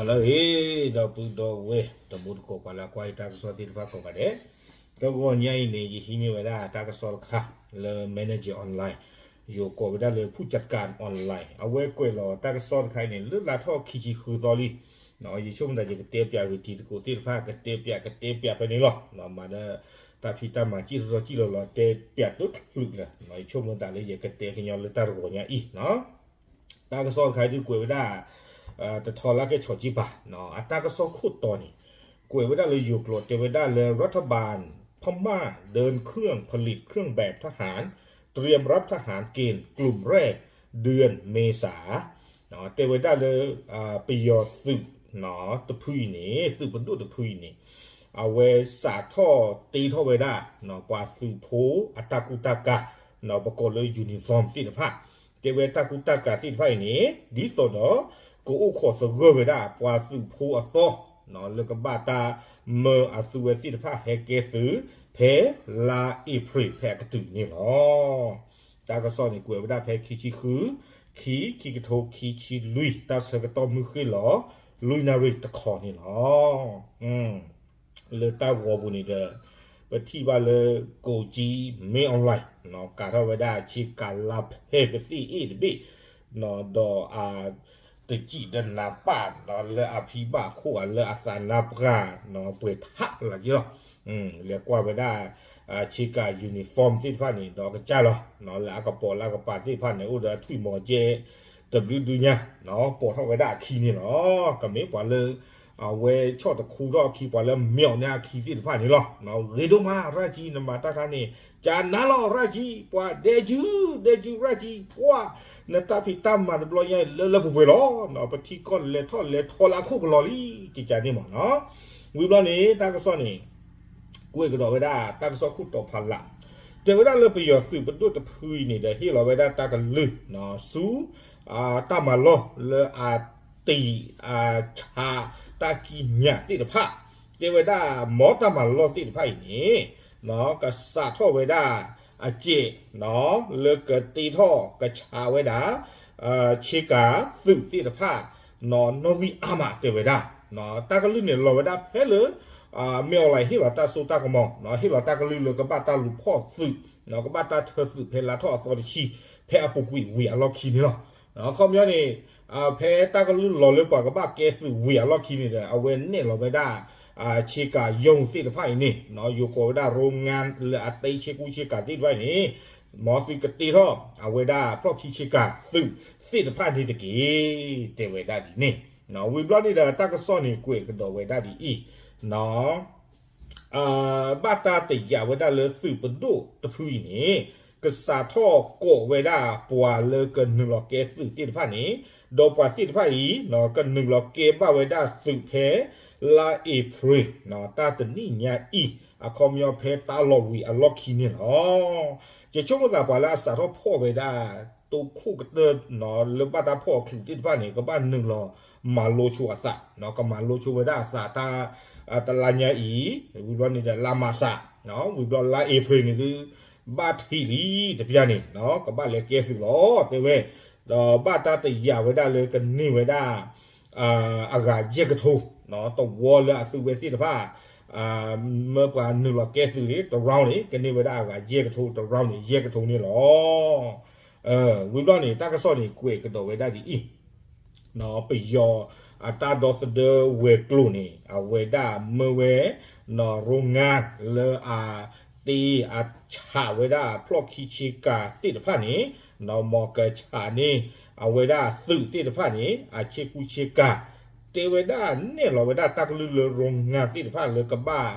လၢအဂ့ၤ ဒီပုၢ်ဒီဝဲၢ် တံၤသကိး ပှၤလၢအကွၢ်ယတၢ်ကစီၣ်သ့ၣ်တဖၣ်ကိးဂၤဒဲး, တဂီၤညါအံၤန့ၣ် ယဟံးန့ၢ်ဝဲဒၣ်တၢ်ကစီၣ်တခါ လၢ Manager Online ယိၤကိးဝဲဒၣ်လၢ ဖူၣ်ကၠးကၣ် online အဝဲကွဲးလီၤတၢ်ကစီၣ်တခါအံၤန့ၣ် လၢလါထီၣ်ခံဆံဃုသီလံ. ယဆိကမိၣ်သးယကတဲပၠးဂ့ၤတံၤသကိးသ့ၣ်တဖၣ် ကတဲပၠး ကတဲပၠးဖဲန့ၣ်လီၤ. မၤဒီး တၢ်ဖံးတၢ်မၤစံၣ်ထီၣ်ထီထီၣ်စံၣ်လီၤလီၤ တဲပၠးတချုးလၢၤ. ယဆိကမိၣ်သးလၢယကတဲကညီလၢတၢ်တဂီၤညါအံၤ တၢ်ကစီၣ်တခါအံၤဒုးကွဲးဝဲဒၣ် တထီလၢကဲဆီၣ်ကံပၤ အတၢ်ကစီၣ်ခိၣ်တီန့ၣ် ကွဲးဝဲဒၣ်လၢယိၤကျိာ်တဲဝဲဒၣ်လၢ รัฐบาลพม่าเดินเครื่องผลิตเครื่องแบบทหาร เตรียมรับทหารเกณฑ์กลุ่มแรกเดือนเมษา တဲဝဲဒၣ်လၢ ပယီၤသုးတဖုအံၤန့ၣ် သုးပဒိၣ်တဖုအံၤန့ၣ် အဝဲစးထီၣ်တ့ထီၣ်ဝဲဒၣ် ပှၤသုးဖိအတၢ်ကူတၢ်ကၤ ပကိးလၢ uniform သ့ၣ်တဖၣ် တဲဝဲတၢ်ကူတၢ်ကၤသ့ၣ်တဖၣ်အံၤန့ၣ် ဒ်သိးဒီး ကအိၣ်ခိးသဂၢၢ်ဝဲဒၣ် ပှၤသုးဖိအသီ လၢကဘၣ်တၢ်မၢအသုဝဲသ့ၣ်တဖၣ်ဟဲကဲသုး ဖဲလါအ့ဖြ့ၣ်ဖဲအကတုၤန့ၣ်လီၤ. တၢ်ကစီၣ်န့ၣ်ကွဲးဝဲဒၣ်ဖဲခံဆံဃု ခံ ခံကထိခံဆံလွံၢ် တၢ်ဆၢကတီၢ်မုၢ်ဃ့ၢ်လီၤ လွံၢ်နၣ်ရံၣ်တခီန့ၣ်လီၤ. လၢတၢ်ဂီၤပူၤန့ၣ်ဒီး ပထံၣ်ဘၣ်လၢ ကိးကံ မင်းအောင်လှိုင် ကၤထီၣ်ဝဲဒၣ်ဆ့ကၤလါဖဲပသ့ၣ်အ့ၣ်တဘ့ၣ် ဒီးအ တစံၣ်ဒီးနၤပၢ် လၢအဖံဘၣ်ခိၣ်ဧါ လၢအသးနါပှၢ် ပှဲၤထးလၢက့လီၤ. လဲၤကွၢ်ဝဲဒၣ် ဆ့ကၤ uniform သ့ၣ်တဖၣ်န့ၣ် ဒီးကစၢ်လီၤ လၢအကပိာ်လၢအကပၤသ့ၣ်တဖၣ်န့ၣ် အိၣ်ဒီးအထွံၣ်မီၤကဲ တဘျုးဒုညါ ပိာ်ထီၣ်ဝဲဒၣ်အခံန့ၣ်လီၤ. ကမ့ၢ်ပှၤလၢ အဝဲဆီၣ်တခူထီၣ်အခံ ပှၤလၢမ့ၢ်အီၤန့ၣ်အခံသ့ၣ်တဖၣ်န့ၣ်လီၤ. ဂ့ၤဒိၣ်မး ရၢ်ကံ နမၤတၢ်ခါန့ၣ် ကနၤလီၤ ရၢ်ကံ ပှၤဒဲကၠူ ဒဲကၠူ ရၢ်ကံ ပှၤ နတၢ်ဖံးတၢ်မၤတဘျီညါအံၤ လၢလၢပှဲၤပှဲၤလီၤ. ပထံကီၢ်လဲၤထီၣ်လဲၤထီလၢအခိၣ်ကလီၤလံ ကကန့ၣ်မးနီၤ. ဝံၤဘျီန့ၣ် တၢ်ကစီၣ်န့ၣ် ကွဲးကဒီးဝဲဒၣ် တၢ်ကစီၣ်ခိၣ်တီဖးလး တဲဝဲဒၣ်လၢပယီၤသုးပဒိၣ်တဖုအံၤန့ၣ်ဒီး ဟ့ၣ်လီၤဝဲဒၣ်တၢ်ကလုၢ် ဆူ တၢ်မၤလီၢ်လၢအတံာ်အဆးတၢ်ကံးညာ်သ့ၣ်တဖၣ် တဲဝဲဒၣ်မ်တၢ်မၤလီၢ်သ့ၣ်တဖၣ်အံၤန့ၣ် ကစးထီၣ်ဝဲဒၣ်အစဲး လၢကတ့ထီၣ်ကဆးဝဲဒၣ် ဆ့ကၤသုးသ့ၣ်တဖၣ် နီၣ်ဂံၢ်အါမးတဲဝဲဒၣ် တၢ်ကလုၢ်န့ၣ်လီၤဝဲဒၣ်ဖဲလၢ မ့ၢ်အီၤလၢဟ့ၣ်လီၤတၢ်စိတၢ်ကမီၤ ဟ့ၣ်လီၤတၢ်ကလုၢ်လၢကဘၣ်တၢ်လူၤဖီၣ်သုး ကဘၣ်တၢ်ထၢသုးဖဲလါထီၣ်အသီတဆံ ဖဲအပူၤကွံာ်ဝံၤအလီၢ်ခံန့ၣ်လီၤ. အခီပညီန့ၣ် ဖဲတၢ်ကလုၢ်လီၤလၢပှၤကဘၣ်ကဲသုးဝံၤအလီၢ်ခံန့ၣ်ဒီး အဝဲနဲၣ်လီၤဝဲဒၣ် ဆ့ကၤယိၤသ့ၣ်တဖၣ်အံၤန့ၣ် ယိၤကိးဝဲဒၣ် ရိငါ လၢအတ့ဆ့ကူဆ့ကၤသ့ၣ်တဖၣ်အံၤန့ၣ် မ်သုကတ့ထီၣ် အဝဲဒၣ်ဖျီၣ်ခံဆ့ကၤသုးသ့ၣ်တဖၣ်န့ၣ်တက့ၢ် တဲဝဲဒၣ်ဒ်န့ၣ်. ဝံၤဘျီန့ၣ်ဒီးတၢ်ကစီၣ်န့ၣ်ကွဲးကဒီးဝဲဒၣ်ဒ်အံၤ ဘၣ်တၢ်တယာ်ဝဲဒၣ်လၢသုးပဒိၣ်တဖုအံၤန့ၣ် ကစးထီၣ်ကိးဝဲဒၣ်ပှၤလၢကနုာ်လီၤကဲသုးသ့ၣ်တဖၣ်န့ၣ် ဒီးပှၤသ့ၣ်တဖၣ်အံၤ ကနုာ်လီၤကဲဘၣ်ဝဲဒၣ်သုးဖဲ လါအ့ဖြ့ၣ် တၢ်တနံၣ်ညါအံၤ အခီပညီဖဲတၢ်လီၤဝံၤအလီၢ်ခံန့ၣ်လီၤ. ယဆိကမိၣ်သးပှၤလၢအစးထီၣ်ဖီၣ်ဝဲဒၣ် တိခိၣ်ကတၢၢ် လၢဘၣ်တၢ်ဖီၣ်အချုးသ့ၣ်တဖၣ်န့ၣ် ကဘၣ်နုာ်လီၤမၤလိဆိအသး ကမၤလိဆိဝဲဒၣ်အသးတၢ် တလါညါအံၤ ဝံၤဘျီန့ၣ်ဒီးလါမၢ်ၡး ဝံၤဘျီလါအ့ဖြ့ၣ်န့ၣ်ဒုး ဘၣ်ထံးလံတပျၢ်န့ၣ် ကဘၣ်လဲၤကဲသုးလီၤ တဲဝဲ ဒီးဘၣ်တၢ်တယာ်ဝဲဒၣ်လၢကန့ၢ်ဝဲဒၣ် အဂၤယဲၢ်ကထိ တဝီလၢအသုးဝဲသ့ၣ်တဖၣ် မၢပှၤနုာ်လီၤကဲသုးန့ၣ် တ round န့ၣ် ကန့ၢ်ဝဲဒၣ်အဂၤယဲၢ်ကထိ တ round န့ၣ် ယဲၢ်ကထိန့ၣ်လီၤ. ဝံၤဘျီန့ၣ် တၢ်ကစီၣ်န့ၣ် ကွဲးကဒီးဝဲဒၣ်ဒ်အံၤ ပယီၤအတၢ်ဒီသဒၢဝဲၤကျိၤန့ၣ် အဝဲဒၣ်မၢဝဲ ရိငါလၢအတ့အဆးဝဲဒၣ်ဖျီၣ်ခံဆ့ကၤသ့ၣ်တဖၣ်န့ၣ် မ်ကဆးန့ၢ် အဝဲဒၣ်သုးသ့ၣ်တဖၣ်န့ၣ် အဆ့ကူဆ့ကၤ တဲဝဲဒၣ်နဲၣ်လီၤဝဲဒၣ်တၢ်ကလုၢ်လၢရိငါသ့ၣ်တဖၣ်လၢကဘၣ်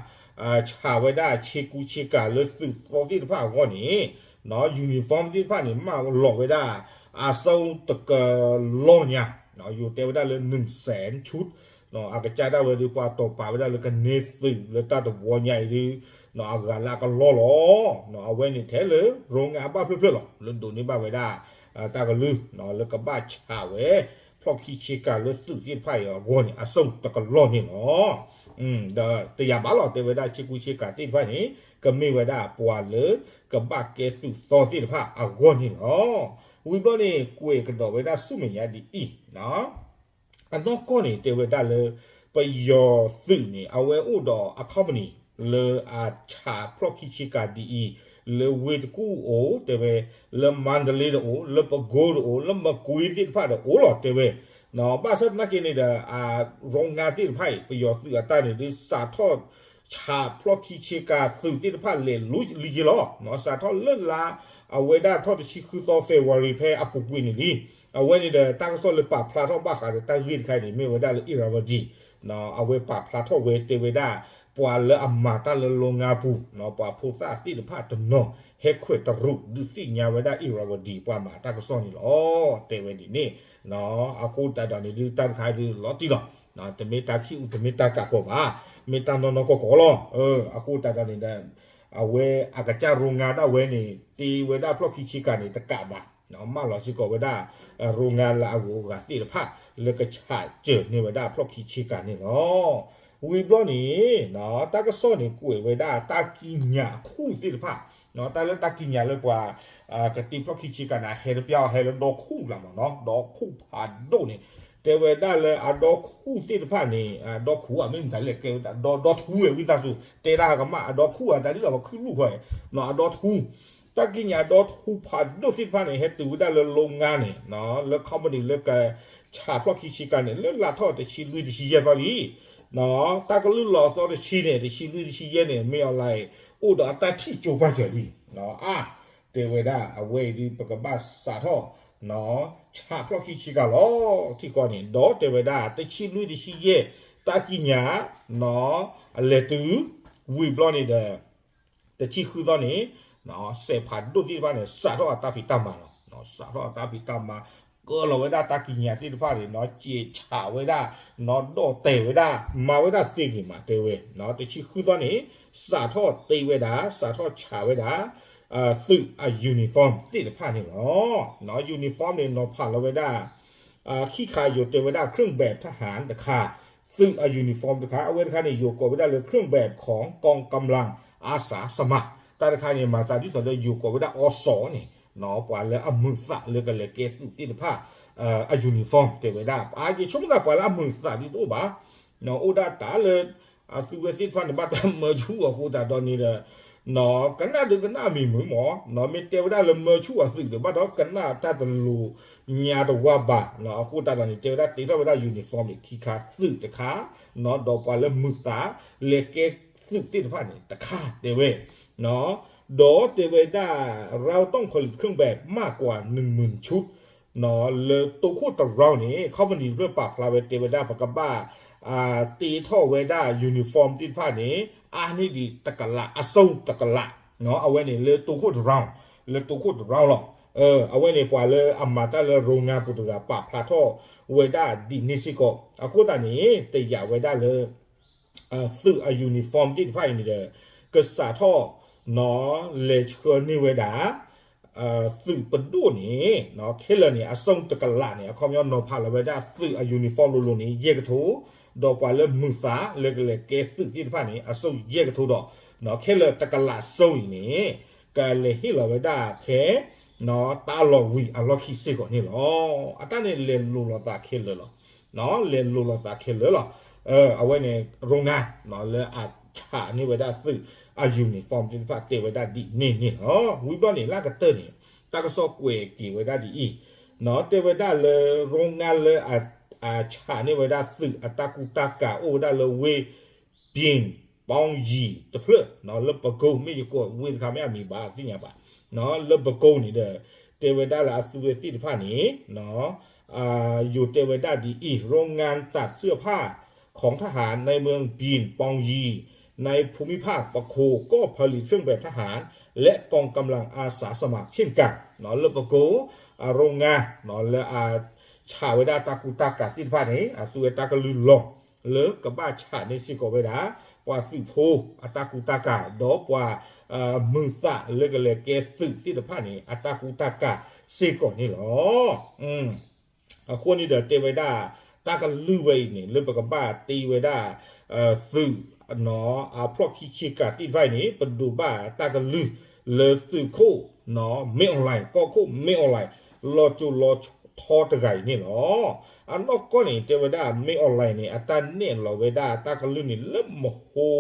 ဆးဝဲဒၣ်ဆ့ကူဆ့ကၤလၢသုးသီသ့ၣ်တဖၣ်အဂီၢ်န့ၣ် uniform သ့ၣ်တဖၣ်န့ၣ် မၢလီၤဝဲဒၣ် အစိတကလီၢ်ညါ ယိၤတဲဝဲဒၣ်လၢ နုၣ်စဲၣ်ဆူ အကစၢ်ဒၣ်ဝဲဒုးပှၤတီၢ်ပာ်ဝဲဒၣ်လၢကန့ၢ်သုးလၢတၢ်တဝီညါအံၤဒုး အဂၤလၢအကလီၢ်လီၤ. အဝဲန့ၣ်ထဲလၢ ရိငါအဘၣ်ဖျၢၣ်ဖျၢၣ်လီၤ လၢဒိးန့ၢ်ဘၣ်ဝဲဒၣ် တၢ်ကလုၢ် လၢကဘၣ်ဆးဝဲ ဖျီၣ်ခံဆ့ကၤလၢသုးသ့ၣ်တဖၣ်အံၤအဂီၢ်န့ၣ် အစိတကလီၢ်န့ၣ်လီၤ. ဒီးတယာ်ဘၣ်လီၤ တဲဝဲဒၣ်ဆ့ကူဆ့ကၤသ့ၣ်တဖၣ်န့ၣ် ကမ့ၢ်ဝဲဒၣ်ပှၤလၢကဘၣ်ကဲသုးသီသ့ၣ်တဖၣ်အဂီၢ်န့ၣ်လီၤ. ဝံၤဘျီန့ၣ် ကွဲးကဒီးဝဲဒၣ်ဆူမဲာ်ညါဒ်အံၤ အနီၢ်ကီၢ်န့ၣ် တဲဝဲဒၣ်လၢ ပယီၤသုးန့ၣ် အဝဲအိၣ်ဒီးအ company လၢအဆးဖျီၣ်ခံဆ့ကၤဒ်အံၤ, လၢဝ့ၢ်တကူၣ်အိၣ်, တဲဝဲ လၢမါဒလ့တအိၣ်, လၢပကိတအိၣ်, လၢမကွ့သ့ၣ်တဖၣ်ဒီးအိၣ်လီၤ တဲဝဲ. ဘၣ်ဆၣ်သနာ်က့န့ၣ်ဒီး အရိငါသ့ၣ်တဖၣ်အံၤ ပယီၤသုးအတၢ်န့ၣ်ဒုး စးထီၣ်ဆးဖျီၣ်ခံဆ့ကၤသုးသ့ၣ်တဖၣ်လဲၤလံက့ၤလီၤ. စးထီၣ်လၢလါ အဝဲဒၣ်ထီၣ်တဆံဃုသီ February ဖဲအပူၤကွံာ်န့ၣ်လံ. အဝဲန့ၣ်ဒီးတၢ်ကစီၣ်လၢပာ်ဖျါထီၣ်ဘၣ်ဃးဒီးတၢ်ဂ့ၢ်တခါအံၤန့ၣ် မ့ၢ်ဝဲဒၣ်လၢ Irrawaddy အဝဲပာ်ဖျါထီၣ်ဝဲတဲဝဲဒၣ် ပှၤလၢအမၤတၢ်လၢရိငါပူၤ ပှၤဖိသၣ်သ့ၣ်တဖၣ်တနီၤ ဟဲခွဲးတရူး ဒုးသ့ၣ်ညါဝဲဒၣ် Irrawaddy ပှၤမၤတၢ်ကစီၣ်န့ၣ်လီၤ. တဲဝဲဒ်န့ၣ် အဃိသတးဒီးန့ၣ်ဒုး တၢ်တခါဒုးလီၤတံၢ်လီၤ. တမ့ၢ်တၢ်ခံၣ်အူ တမ့ၢ်တၢ်ကးကီၤဘၣ်, မ့ၢ်တၢ်နီၢ်နီၢ်ကီၢ်ကီၢ်လီၤ. အဃိသတးဒီးန့ၣ်ဒီး အဝဲအကစၢ်ရိငါဒၣ်ဝဲန့ၣ် တ့ဝဲဒၣ်ဖျီၣ်ခံဆ့ကၤန့ၣ် တကးဘၣ် မၢလီၤစ့ၢ်ကီးဝဲဒၣ် ရိငါလၢအဂုၤအဂၤသ့ၣ်တဖၣ် လၢကဆးစၢၤန့ၢ်ဝဲဒၣ်ဖျီၣ်ခံဆ့ကၤန့ၣ်လီၤ. ဝံၤဘျီန့ၣ် တၢ်ကစီၣ်န့ၣ်ကွဲးဝဲဒၣ်တၢ်ကံးညာ်အခိၣ်သ့ၣ်တဖၣ်, တၢ်လၢတၢ်ကံးညာ်လၢပှၤ ကတ့ဖျီၣ်ခံဆ့ကၤန့ၣ် အဟဲတပျၢ်အီၤ ဟဲလၢဒီခူၣ်လီၤမးနီၤ, ဒီခူၣ်ဖးဒိၣ်န့ၣ် တဲဝဲဒၣ်လၢအဒီခူၣ်သ့ၣ်တဖၣ်န့ၣ် ဒီခူၣ်ဧါ မ့ၢ်မတၤလဲၣ် ကဲဝဲဒၣ် ဒီ ဒီထူဝဲဝံသးစူၤ တဲဒၣ်ကမၣ် အဒီခူၣ်ဧါ တၢ်ဒ်သိးပခုၣ်လူၢ်ဃီ အဒီထူ တၢ်ကံးညာ်ဒီထူဖးဒိၣ်သ့ၣ်တဖၣ်န့ၣ် ဟဲတုၤဝဲဒၣ်လၢရိငါန့ၣ် လၢ company လၢကဆးဖျီၣ်ခံဆ့ကၤန့ၣ် လၢလါထီၣ်တဆံလွံၢ်တဆံယဲၢ်သီလံ. တၢ်ကလုၢ်လီၤသီတဆံန့ၣ် တဆံလွံၢ်တဆံယဲၢ်န့ၣ် မ့ၢ်အီၤလၢ အိၣ်ဒီးအတၢ်ထံၣ်ကၠိပာ်စၢၤလံ. အါ တဲဝဲဒၣ်အဝဲအံၤဒုး ပကဘၣ်စးထီၣ် ဆးဖျီၣ်ခံဆ့ကၤလီၤ ထံကီၢ်န့ၣ် ဒီးတဲဝဲဒၣ် တဆံလွံၢ်တဆံယဲၢ် တၢ်ကံးညာ် အလဲၤတုၤ ဝံၤဘျီန့ၣ်ဒီး တဆံဃုသီန့ၣ် စဲးဖးဒိၣ်သ့ၣ်တဖၣ်န့ၣ် စးထီၣ်အတၢ်ဖံးတၢ်မၤလီၤ. စးထီၣ်အတၢ်ဖံးတၢ်မၤ ကလီၤဝဲဒၣ်တၢ်ကံးညာ်သ့ၣ်တဖၣ်န့ၣ် စံာ်ဆးဝဲဒၣ် ဒီၣ်တဲာ်ဝဲဒၣ် မၤဝဲဒၣ်သ့ဂ့ၤမး တဲဝဲ. တဆံဃုသီန့ၣ် စးထီၣ်တ့ဝဲဒၣ် စးထီၣ်ဆးဝဲဒၣ် သုးအ uniform သ့ၣ်တဖၣ်န့ၣ်လီၤ. uniform န့ၣ် နီၤဖးလီၤဝဲဒၣ် ခံခါ ယိၤတဲဝဲဒၣ် เครื่องแบบทหาร တခါ, သုးအ uniform တခါ, အဝဲတခါန့ၣ် ယိၤကိးဝဲဒၣ်လၢ เครื่องแบบของกองกำลังอาสาสมัคร တၢ်တခါန့ၣ် မၤသးဒ်သိးလၢယိၤကိးဝဲဒၣ် အီစီၤ န့ၣ် ပှၤလၢအမုာ်သးလၢကလဲၤကဲသုးသ့ၣ်တဖၣ် အ uniform တဲဝဲဒၣ် ယဆိကမိၣ်သးပှၤလၢအမုာ်သးဒ်တအိၣ်ဘၣ် အိၣ်ဒၣ်တၢ်လၢ အသုးဝဲသ့ၣ်တဖၣ်န့ၣ် ဘၣ်တၢ်မၢဆူၣ်အဃိသတးဒီးန့ၣ်ဒီး ကနၣ်ဒုးကနၣ်အမံၤမုာ်မး, မ့ၢ်တဲဝဲဒၣ်လၢမၢဆူၣ်အသုးဒီး ဘၣ်ဒီးကနၣ်တၢ်တလိၤညါတဝါဘၣ်, အဃိသတးဒီးန့ၣ် တဲဝဲဒၣ်တ့ထီၣ်ဝဲဒၣ် uniform န့ၣ် ခံခါ သုးတခါ, ဒီးပှၤလၢမုာ်သး လဲၤကဲသုးသ့ၣ်တဖၣ်န့ၣ် တခါ တဲဝဲ, ဒီးတဲဝဲဒၣ် เราต้องผลิตเครื่องแบบมากกว่าหนึ่งหมื่นชุด လၢတိခိၣ်တရောင်းန့ၣ် company တဖျၢၣ်ပာ်ဖျါဝဲတဲဝဲဒၣ် ပကဘၣ် တ့ထီၣ်ဝဲဒၣ် uniform သ့ၣ်တဖၣ်န့ၣ် အါန့ၢ်ဒံးတကလး အစုံတကလး, အဝဲန့ၣ်လၢတိခိၣ်တရောင်း, လၢတိခိၣ်တရောင်းလီၤ. အဝဲန့ၣ်ပှၤလၢအမၤတၢ်လၢရိငါပူၤတဂၤ ပာ်ဖျါထီၣ်ဝဲဒၣ်ဒ်န့ၣ်စ့ၢ်ကီး, အဃိသတးန့ၣ် တယာ်ဝဲဒၣ်လၢ သုးအ uniform သ့ၣ်တဖၣ်အံၤန့ၣ်ဒီး ကစးထီၣ် လဲၤဆှၢန့ၢ်ဝဲဒၣ် သုးပဒိၣ်န့ၣ် ခဲလၢာ်န့ၣ် အစုံတကလးန့ၣ် အခီပညီနီၤဖးလီၤဝဲဒၣ်သုးအ uniform လိၤလိၤန့ၣ် ယဲၢ်ကထိ, ဒီးပှၤလၢမုာ်သးလၢကလဲၤကဲသုးသ့ၣ်တဖၣ်န့ၣ် အစုံယဲၢ်ကထိဒီး ခဲလၢာ်တကလးစုံအံၤန့ၣ် ကလဲၤဟ့ၣ်လီၤဝဲဒၣ်ဖဲ တၢ်လီၤဝံၤအလီၢ်ခံစ့ၢ်ကီးန့ၣ်လီၤ. အတၢ်န့ၣ်လဲၤလိၤလိာ်သးခဲလၢာ်လီၤ. လဲၤလိၤလိာ်သးခဲလၢာ်လီၤ. အဝဲန့ၣ် ရိငါ လၢအဆးန့ၢ်ဝဲဒၣ်သုးအ uniform သ့ၣ်တဖၣ်တဲဝဲဒၣ်ဒ်န့ၣ်န့ၣ်လီၤ. ဝံၤဘျီန့ၣ် လၢကတၢၢ်န့ၣ် တၢ်ကစီၣ်ကွဲးက့ၤဝဲဒၣ်ဒ်အံၤ, တဲဝဲဒၣ်လၢ ရိငါလၢ အဆးန့ၢ်ဝဲဒၣ်သုးအတၢ်ကူတၢ်ကၤအိၣ်ဝဲဒၣ်လၢဝ့ၢ် ပျ့ၣ်ပီယံၤတဖျၢၣ် လၢပကိမ့ၢ်ယကိးဝ့ၢ်တခါမ့ၢ်အမံၤဘၣ်သ့ၣ်ညါဘၣ်, လၢပကိန့ၣ်ဒီး တဲဝဲဒၣ်လၢအသုးဝဲသ့ၣ်တဖၣ်န့ၣ် ယိၤတဲဝဲဒၣ်ဒ်အံၤ โรงงานตัดเสื้อผ้าของทหารในเมืองเปียนปองยี ในภูมิภาคปะโค ก็ผลิตเครื่องแบบทหาร และกองกำลังอาสาสมัครเช่นกัน လၢပကိ အ โรงงาน လၢအ ဆးဝဲဒၣ်တၢ်ကူတၢ်ကၤသ့ၣ်တဖၣ်န့ၣ် အသုးဝဲတၢ်ကလုၢ်လီၤ လၢကဘၣ်ဆးန့ၢ်စ့ၢ်ကီးဝဲဒၣ် ပှၤသုးဖိအတၢ်ကူတၢ်ကၤ ဒီးပှၤ မုာ်သးလၢကလဲၤကဲသုးသ့ၣ်တဖၣ်န့ၣ် အတၢ်ကူတၢ်ကၤစ့ၢ်ကီးန့ၣ်လီၤ. အဃိန့ၣ်ဒီးတဲဝဲဒၣ် တၢ်ကလုၢ်ဝဲအံၤန့ၣ် လၢပကဘၣ်တ့ဝဲဒၣ် သုး အဖျီၣ်ခံဆ့ကၤသ့ၣ်တဖၣ်အံၤန့ၣ် ပဒိးဘၣ်တၢ်ကလုၢ်လၢသုးခိၣ် မ့ၣ်အီၣ်လဲၣ် ကီၢ်ခိၣ်မ့ၣ်အီၣ်လဲၣ် လီၤစိၤလီၤ ထီတဂၤအံၤန့ၣ်လီၤ. အနီၢ်ကီၢ်န့ၣ် တဲဝဲဒၣ် မင်းအောင်လှိုင်န့ၣ် အတၢ်နဲၣ်လီၤဝဲဒၣ်တၢ်ကလုၢ်န့ၣ် လၢမဟိ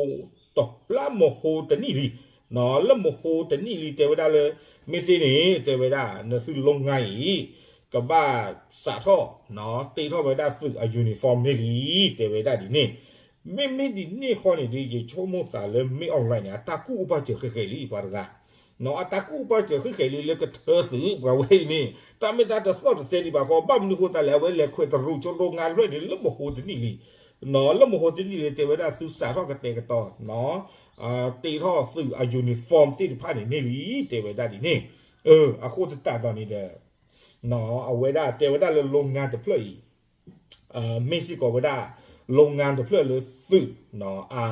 လၢမဟိတနံၣ်လံ, လၢမဟိတနံၣ်လံ တဲဝဲဒၣ်လၢ မ့ၢ်သ့န့ၣ် တဲဝဲဒၣ် နသု လုပ်ငန်း အံၤ ကဘၣ်စးထီၣ် တ့ထီၣ်ဝဲဒၣ်သုးအ uniform န့ၣ်လံ တဲဝဲဒၣ်ဒ်န့ၣ်. မ့မ့ၢ်ဒ်န့ၣ်ဃီန့ၣ်ဒီး ယဆိကမိၣ်သးလၢ မင်းအောင်လှိုင်န့ၣ် အတၢ်ကူၣ်အိၣ်ပာ်စၢၤဃဲၤဃဲၤလံ ပှၤတဂၤ အတၢ်ကူၣ်အိၣ်ပာ်စၢၤဃဲၤဃဲၤလံလၢကထၢသုး ပှၤဝဲအံၤန့ၣ် တၢ်မ့ၢ်တၢ်တသီၣ်တသဲဒံးဘၣ်ဃီ ဘၣ်မနုၤဃိသတးလဲၣ် အဝဲလဲၤခွဲးတရူးဆိ လုပ်ငန်း တဖျၢၣ်န့ၣ် လၢမဟိတနံၣ်လံ လၢမဟိတနံၣ်လံ တဲဝဲဒၣ်သုးစးထီၣ်ကတဲာ်ကတီၤ တ့ထီၣ်သုးအ uniform သ့ၣ်တဖၣ်န့ၣ်န့ၣ်လံ တဲဝဲဒၣ်ဒ်န့ၣ်. အဃိသတးဒီးန့ၣ်ဒီး အဝဲဒၣ်တဲဝဲဒၣ်လၢ လုပ်ငန်း တဖျၢၣ်အံၤ မ့ၢ်စ့ၢ်ကီးဝဲဒၣ် လုပ်ငန်း တဖျၢၣ်လၢသုး အ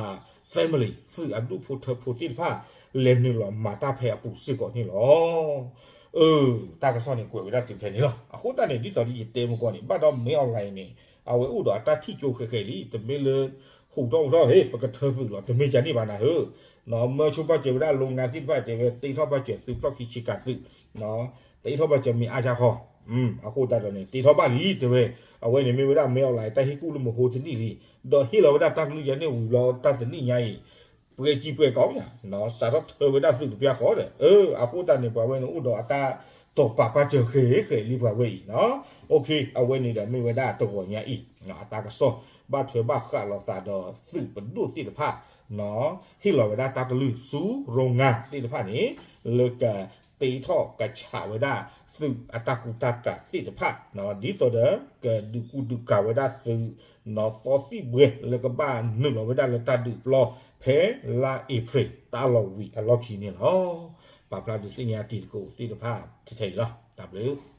family သုးအဒူၣ်ဖိထၢဖိသ့ၣ်တဖၣ် လဲၤနုာ်လီၤမၤတၢ်ဖဲအပူၤစ့ၢ်ကီးန့ၣ်လီၤ. အၢ တၢ်ကစီၣ်န့ၣ်ကွဲးဝဲဒၣ်တုၤဖဲန့ၣ်လီၤ. အဃိသတးန့ၣ် ဒ်သိးဒီးယတဲမကီၢ်န့ၣ် ဘၣ်ဒီး မင်းအောင်လှိုင် န့ၣ် အဝဲအိၣ်ဒီးအတၢ်ထံၣ်ကၠိဃဲၤဃဲၤလံ တမ့ၢ်လၢ ဟူးထီၣ်ဟူးထီၣ် ဟ့ၣ် ပကထၢသုးလီၤ တမ့ၢ်ဒ်န့ၣ်ဘၣ်နၤဧၢ မၢဆိပာ်စၢၤဝဲဒၣ် လုပ်ငန်း သ့ၣ်တဖၣ်တဲဝဲ တ့ထီၣ်ပာ်စၢၤသုးဖျီၣ်ခံဆ့ကၤသုး တ့ထီၣ်ပာ်စၢၤမ့ၢ်အါဆါဃီ အဃိသတးဒီးန့ၣ် တ့ထီၣ်ဘၣ်လံတဲဝဲ. အဝဲန့ၣ်မ့ၢ်ဝဲဒၣ် မင်းအောင်လှိုင် တၢ်ဟ့ၣ်ကူၣ်လၢမဟိတနံၣ်လံ ဒီးဟ့ၣ်လီၤဝဲဒၣ်တၢ်ကလုၢ်ယါန့ၣ်ဝံၤလီၤ တၢ်တနံၣ်ညါအံၤ ပှဲၤကံပှဲၤကီးညါ စးထီၣ်ထၢဝဲဒၣ်သုးတပျၢ်ဃီဒီး အၢ အဃိသတးန့ၣ် ပှၤဝဲန့ၣ်အိၣ်ဒီးအတၢ်တိာ်ပာ်ပာ်စၢၤဃဲၤဃဲၤလံ ပှၤဝဲအံၤ အဝဲန့ၣ်ဒီးမ့ၢ်ဝဲဒၣ်တဂီၤညါအံၤ အတၢ်ကစီၣ် ဘၣ်ထွဲဘၣ်ဃးလိာ်သးဒီးသုးပဒိၣ်သ့ၣ်တဖၣ် ဟ့ၣ်လီၤဝဲဒၣ်တၢ်ကလုၢ်ဆူ လုပ်ငန်း သ့ၣ်တဖၣ်န့ၣ် လၢကတ့ထီၣ်ကဆးဝဲဒၣ်သုးအတၢ်ကူတၢ်ကၤသ့ၣ်တဖၣ် ဒ်သိးဒီး ကဒုးကူဒုးကၤဝဲဒၣ်သုး နီၣ်သီသံၣ်ဘှဲလၢကဘၣ်နုာ်လီၤဝဲဒၣ်လၢတၢ်ဒုးပျီ ဖဲလါအ့ဖြ့ၣ်တၢ်လီၤဝံၤအလီၢ်ခံန့ၣ်လီၤ. ပာ်ဖျါဒုးသ့ၣ်ညါတံၤသကိးသ့ၣ်တဖၣ်ထဲအံၤလီၤ. တၢ်ဘျုး